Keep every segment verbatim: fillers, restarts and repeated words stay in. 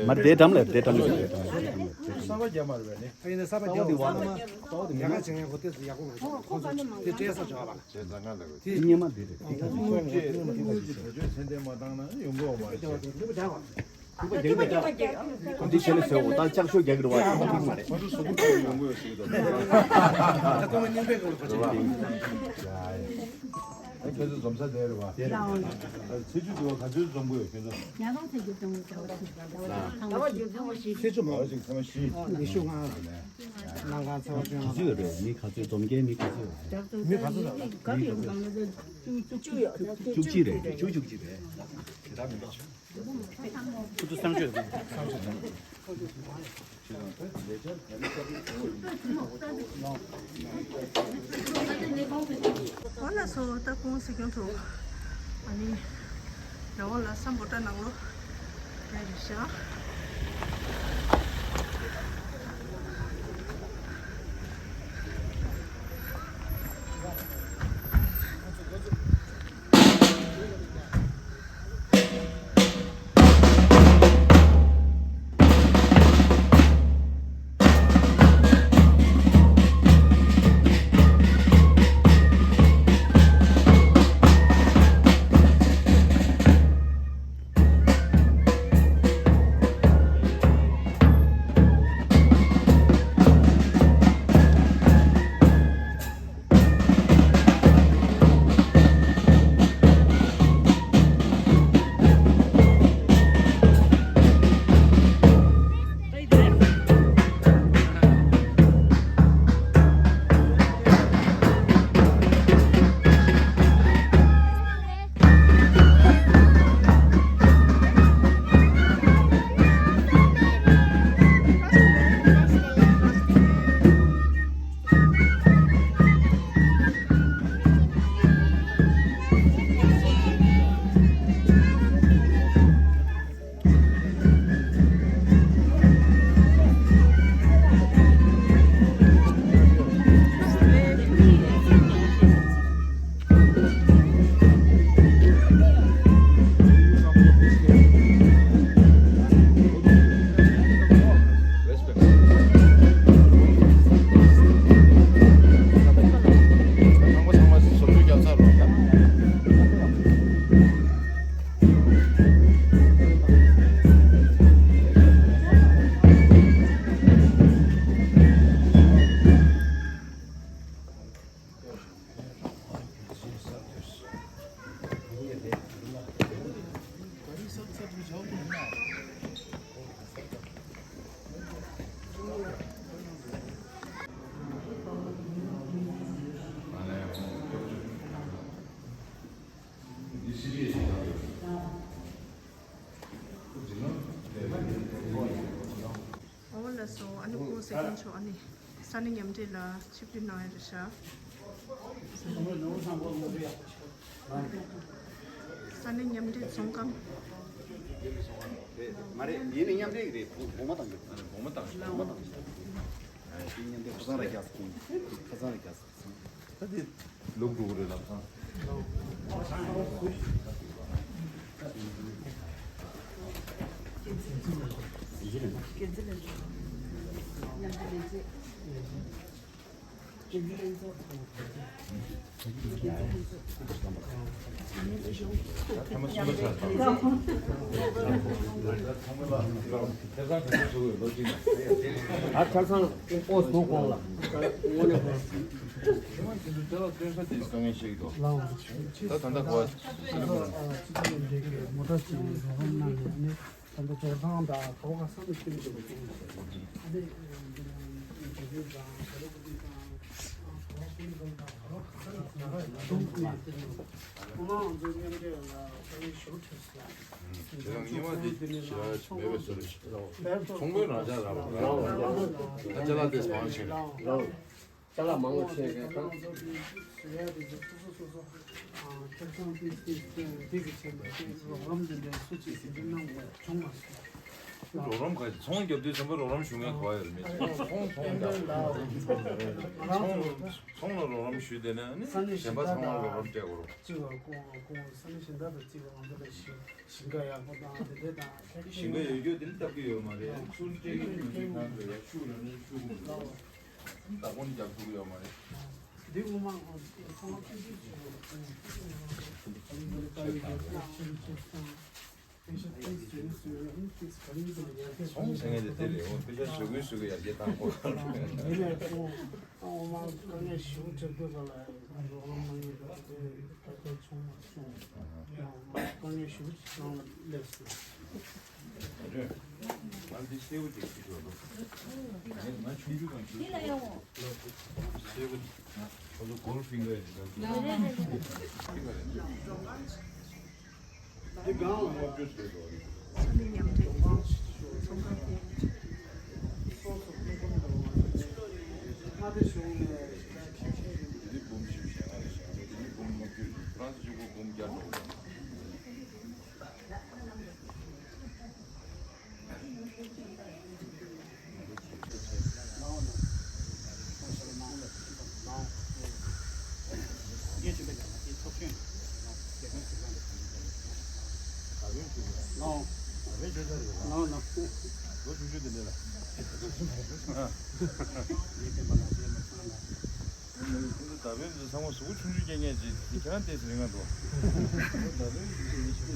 མར་དེ་འགྲམ་ལ་དེ་འགྲམ་ལ་གསར་པ་རྒྱབ་མ་རེད་པས་ནི། ཨ་ཡིན་ན་གསར་པ་རྒྱབ་མ་རེད། རྒྱ་གར་བྱེད་མཁན་ཁོ་ཏོག་ཙམ་ཡག་པོ་མ་བྱུང་། ཁོང་ཚོ་དེ་སྤྲད་ས་བྱོས་པ་ལ། བྱས་ཙང་ང་ལ་དེ་སྔོན་མ་དེ་རེད། དེ་ག་དངུལ་གཅིག་དངུལ་གཅིག་བེད་སྤྱོད་ཚད་ལྡན་མ་བཏང་ན་ཡོང་གི་ཡོད་མ་རེད། འདི་ཆེ་ལེ་ཟེར་འོ་ད་ལྕགས་ཤོག་རྒྱག་གི་རེད་བ། ཁོ་ཚོ་གཟུགས་པོ་ཡོང་གི་ཡོད་ཟེར་གི་འདུག་ཁྱེད་ཚོ་འཛོམས་ས་དེ་རེད་བ། ཚེས་བཅུ་དེ་བ་ག་ཚོད་འཛོམས་གི་ཡོད་ཁྱེད་ཚོ། ཉ་གང་ཚེས་བཅུ་འཛོམས་གི་ཡོད། ཚེས་བཅུ་མ་ཞིག་ཚེས་མ་བཞི། ཉི་ཤུ་ལྔ། གནམ་གང་ཚེས་པ་བཅོ་ལྔ། ག་ཚོད་ཡོད་རེད། མི་ག་ཚོད་འཛོམས་མཁན་མི་ག་ཚོད་ཡོད་རེད། མི་ག་ཚོད་ལ། བཅུ་གཅིག་རེད། བཅུ་བཅུ་གཅིག་རེད། དེ་ལྟར་མི་འདུག་ཁོ་ཚོ་གསང་སྤྱོད་རེད། འོ་ལགས་སོ། ད་ཁོང་སྲིད་སྐྱོང་དུ་ཨ་ནི་རེ་བ་ལ་སམ་བྷོ་ཊ་ནང་ལོ་རེད་ཤག་འོ་ལགས་སོ། ཨ་ནི་སྐུ་ངོ་སྲིད་སྐྱོང་མཆོག་ཨ་ནི་ས་གནས་མཉམ་འབྲེལ་ལ་ཆིབས་བསྒྱུར་གནང་ཡ་རེད་ཤག་ས་གནས་མཉམ་འབྲེལ་རྫོང་ཁང་། མ་རེད། ཡིན་ནི་མཉམ་འབྲེལ་གྱི་རེད། བོགས་མ་བཏང་གི། བོགས་མ་བཏང་། བོགས་མ་བཏང་། ཨ་ནི་མཉམ་འབྲེལ་ཁ་སང་ར་རྒྱག་སོང་། ཁ་སང་ར་རྒྱག་སོང་། ད་དེ་ལུག་འགྲོ་གི་རེད་ལབ་སོང་། ཨ་ཁ་སང་ཨོ་སུ་གོང་ལ། དངོས་གནས་ཁོ་ཁྱེད་རང་སྟོན་ས་དེ་དཀའ་ངལ་ཤེས་ཀྱི་འདུག་ད་ད་ལྟ་གོ་བ། མོ་ཊ་ཅིག་རོགས་རམ་གནང་ནས་ནི། ད་ལྟ་ཇོ་ཁང་དང་ག་བ་ག་ས་ནས་ཁྱོན་ནས་ཞུ་བ་ཅན་ཞིག་ཨ་ནི་འབྲས་ལྗོངས་དང་བྱ་རོག་གི་དང་ག་བ་ཀུན་དང་ག་བ་ག་ས་ནས་ཟ་ག་ཡོད་ན་ཁོང་ཚོ་མཉམ་འབྲེལ་ལ་ས་ཡི་ཞོ་ཁྲིད་སོང་། དེ་དང་སྔོན་མ་དེ་ཞེ་དྲག་མེད་པའི་བཟོ་འདྲ་ཞིག་ཚོང་དཔོན་རང་ཅག་རང་རང་ད་ཅ་ལག་དེ་མང་ཆེ་རེད། ཅ་ལག་མང་པོ་ཕྱིན་རེད་ཁང་། བཟོ་ཡ་དེ་ཚོ་སོ་སོ་སོ་སོ་ཁྱབ་ཚང་ཏིས་ཏིས་ཏིས་ཏིས་ཀྱི་ཆེད་དུ་དེ་རོགས་རམ་དེ་འདྲ་སུ་གཅིག་ཟིན་གྱི་གནང་དགོས་བྱུང་མ་སོང་། རོགས་རམ་ག་ཚོང་རྒྱབ་དུས་ཚན་པ་རོགས་རམ་ཞུ་མཁན་ག་ཡོད་རེད་མེད་ཅེས། ཚོང་ཚོང་རྒྱབ་ཚོང་ཚོང་ལ་རོགས་རམ་ཞུས་བསྡད་ན་ནི་གཞན་པ་ཚང་མ་རོགས་རམ་སྤྲད་དགོས་རེད། གཅིག་ལ་ཀོང་ཀོང་ས་གནས་གཞན་དག་དང་གཅིག་ལ་ང་ཚོ་ལ་ཞིང་ཞིང་ཁ་ཡག་པོ་དང་དེ་འདྲ་དང་། ཞིང་ཁ་ཡོད་རྒྱུ་དེ་ནི་སྟབས་ཀྱི་ཡོད་མ་རེད། ཚུར་སྤྲད་ཀྱི་ཡོད་མེད་ཁང་དུ་ཡར་ཤུགས་ལ་ནི་ཤུགས་མི་འདུག་བདག་པོ་ནི་རྒྱབ་ཐུབ་ཀྱི་ཡོད་མ་རེད། འདི་དབུ་མ་ཚང་མ་ཁྱེད་ཚོས་བྱས་ཡོད། ཚོང་ཟེར་མཁན་དེ་དེ་རེད། འོ་དཔེ་ཆ་བཟོ་གུན་བཟོ་གི་ཡར་རྒྱས་བཏང་དགོས། དེ་ནས་ཨོ་ཨོ་མ་དཀའ་ངལ་ཞེ་པོ་འཕྲད་དུས་ག་ལ་རོགས་རམ་གནང་ཡོད་པ་དེ་ད་ལྟ་ཚང་མ་སོང་། དཀའ་ངལ་ཞེ་པོ་ཅིག་བྱུང་ལ་སླེབས་སོང་། ང་འདི་སེར་པོ་དེ་ཁྱེར་ཤོག་ལོ། ང་ཆུང་ཆུང་གང་ཁྱེར་ཤོག་ལོ། སེར་པོ་དེ་ང་ཁོ་ཚོ་གོལ་ཕིང་ག་རེད་ད། ཁྱེར་ག་རེད། ས་གནས་མཉམ་འབྲེལ་ཚོང་ཁང་དེ། ལོ་ཆུང་ཆུང་དེ་འདྲ་ལ། ད་བོད་དུ་ཚང་མ་གཟུགས་པོ་ཆུང་ཆུང་རྐྱང་རྐྱང་ཅིག་དེ་ཁྱེད་རང་ལྟས་སུ་རིང་ང་འགྲོ། དེ་ང་ཚོ་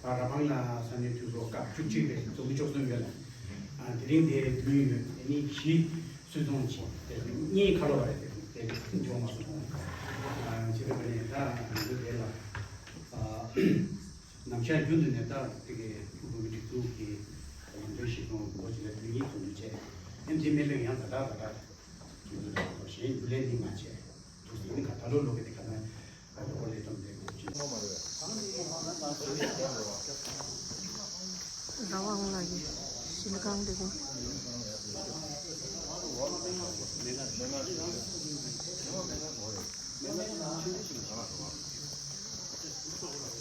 ར་བང་ལ་ས་གནས་འཐུས་ཚོགས་སྐབས་བཅུ་གཅིག་པའི་འཛོམས་ཆོག་གསུམ་ཡོད་ལ། དེ་རིང་དེ་བདུན་ཡོད། དེ་ནི་བཞི་སུད་ཚོང་བྱས། དེ་གཉིས་ཁ་ལོ་བ་རེད། དེ་དེ་འཇོག་མ་སོང་། བྱས་པའི་ནས་ད་ང་ཚོ་དེ་ལ་ནམ་ཞག་རྒྱུན་དུ་ནས་ད་དེ་གའི་བོད་མི་སྒྲིག་འཛུགས་ཀྱི་ལམ་སྟོན་གཞི་བཟུང་ལོ་གཅིག་ལ་དུས་གཉིས་ཚོགས་འདུ་བྱས། ཨེམ་དེ་མིན་པའི་ཡང་ད་ད་ད་ད་རྒྱུན་དུ་ད་གཞན་རྒྱུན་ལས་ནི་མ་བྱས། དུས་ཚོད་ནི་ག་ད་ལོ་ལོ་གི་དེ་ག་ན། ར་བང་ལ་ཡི་ཤིལ་ཁང་ལེགས་པོ།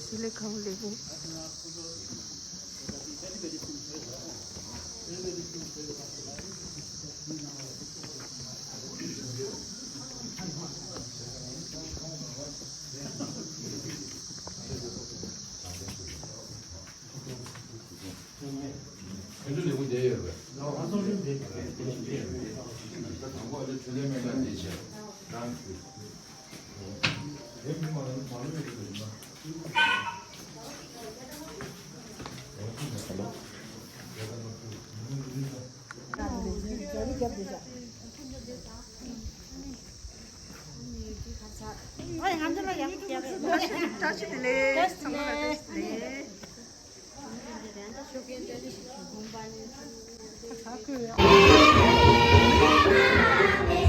ཤིལ་ཁང་ལེགས་པོ། ཕན་ཚུན་ལས་ཁུངས་བསྡད་ཡོད་རེད་པས། ད་དང་པོ་ཨ་ལེ་འཕྲོད་ལས་སྨན་ཁང་བསྡད་བྱས་རང་གི། ཨ་ཡ་ང་ཚོ་ལ་ཡག་པོ་རྒྱབ་རེད། བཀྲ་ཤིས་བདེ་ལེགས། ཚང་མ་ལ་བཀྲ་ཤིས་བདེ་ལེགས།